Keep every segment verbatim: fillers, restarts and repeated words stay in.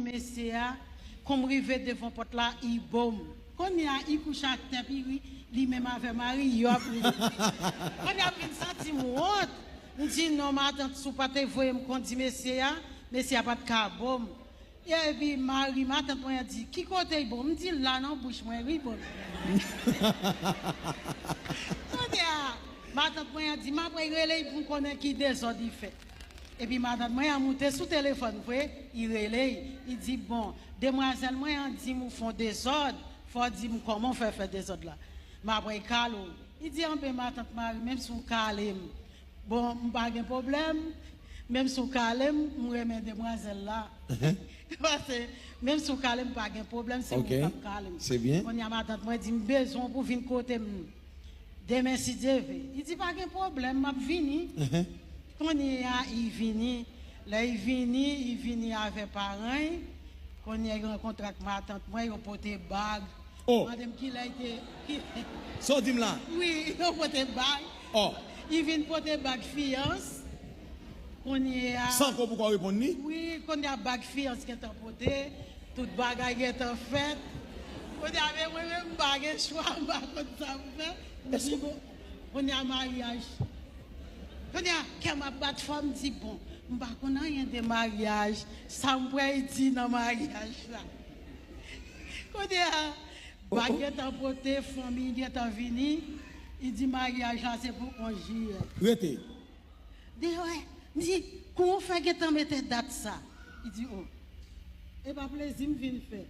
mesye a, kon m rive devan pòt la, i bo m. Kounye a, i kouche atè, pi ri, li menm avè mari yo ap ri. Kounye a, m vin santi m wont. M di, "Non, matant, si w pa te voye m kondi mesye a, mesye a pa t ka bo m." Epi mari matant mwen an di, "Ki kote i bo w?" M di, "La nan bouch mwen, wi, bo m." Kounye a, matant mwen an di, "M ap rele l pou m konnen ki dezòd li fè." Epi matant mwen an moute sou telefòn vre, li rele l, li di, "Bon, demwazèl mwen an di m ou fè yon dezòd, fò w di m kòman w fè fè dezòd la. M ap rele kale w." Li di, "Anben, matant Mari, menm si w kale m, bon, m pa gen pwoblèm. Menm si w kale m, m renmen demwazèl la." Paske, menm si w kale m, pa gen pwoblèm, se mwen k ap kale w. Kounye a, matant mwen di, "M bezwen w pou w vin kote m demen, si Dye vle." Li di, "Pa gen pwoblèm, m ap vini." Kounye a, li vini. Lè li vini, li vini avè paran l. Kounye a, li rankontre ak matant mwen, yo pote bag. Mande m kilè li te, ki... Sa w di m la? Wi, yo pote bag. Li vin pote bag fiyans. Kounye a... San ke w poko reponn li? Wi, kounye a bag fiyans gentan pote. Tout bagay gentan fèt. Kounye a, men mwen menm, m pa gen chwa, m pa konn sa pou fè. M di, "Bon, kounye a maryaj." Kounye a, kè m ap bat fò, m di, "Bon, m pa konn anyen de maryaj. Sa m pral di nan maryaj la?" Kounye a, bag gentan pote, fanmi gentan vini. Li di, "Maryaj la se pou onz jiyè." Rete. Deyò, m di, "Kòman w fè gentan mete dat sa?" Li di, "O, e pa plezi m vin fè.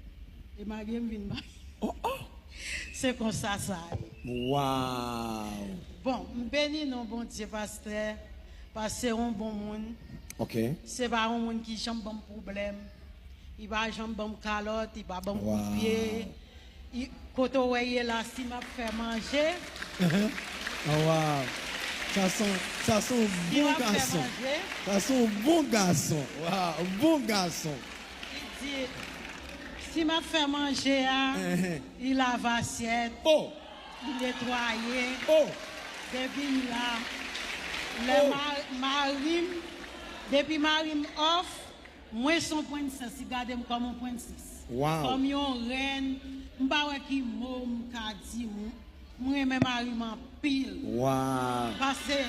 E marye m vin marye." Se konsa sa ye. Waw! Bon, m beni non Bondye, pastè, paske se yon bon moun. Se pa yon moun ki janm ban m pwoblèm. Li pa janm ban m kalòt, li pa ban m kout pye. Kote w wè l ye la, si m ap fè manje. Waw! Sa se yon, sa se yon bon gason. Sa se yon bon gason. Waw, bon gason. Li di, si m ap fè manje a, li lave asyèt, li netwaye. Depi m la, lè mari m, depi mari m off, mwen se yon prensès, li gade m kòm yon prensès. Kòm yon rèn, m pa wè ki mo m ka di, m, m renmen mari m anpil. Paske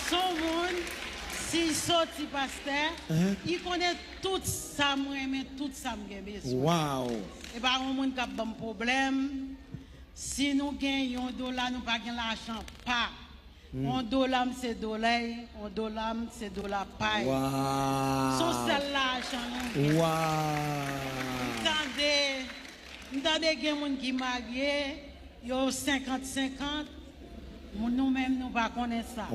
se yon moun, si l soti pastè, li konnen tout sa m renmen, tout sa m gen bezwen. E pa yon moun k ap ban m pwoblèm. Si nou gen yon dola, nou pa gen lajan pa. Yon dola m se dola l, yon dola m se dola pa l. Se yon sèl lajan nou gen. M tande, m tande gen moun ki marye, yo senkant senkant, nou menm nou pa konnen sa.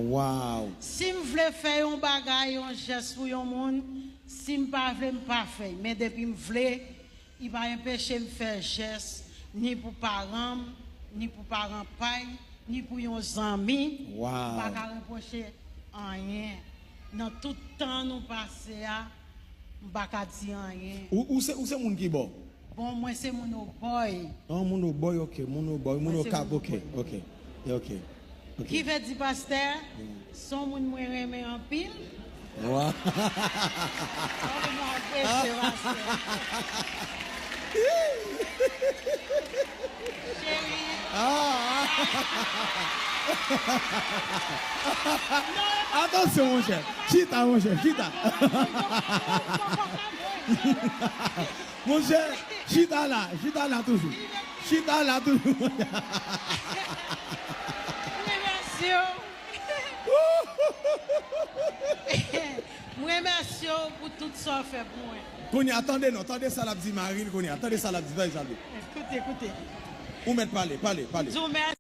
Si m vle fè yon bagay, yon jès pou yon moun, si m pa vle, m pa fè l. Men depi m vle, li pa enpeche m fè jès, ni pou paran m, ni pou paran pa l, ni pou yon zanmi. M pa ka repwoche anyen. Nan tout tan nou pase a, m pa ka di anyen. Ou, ou se, ou se moun ki bò? Bon, mwen se moun Obòy. An, moun Obòy, ok. Moun Obòy, moun Okap, ok. Ok. Ok. Ki vle di pastè, se yon moun mwen renmen anpil. Waw. Anpil mwen apresye pastè. Cheri. Atansyon, monchè. Chita, monchè, chita. Monchè, chita la, chita la toujou. Chita la toujou. M remèsye w. M remèsye w pou tout sa w fè pou mwen. Kounye a, tande non, tande sa l ap di mari l kounye a, tande sa l ap di, tande sa l ap di. Koute, koute. Ou mèt pale, pale, pale. M di w mèsi.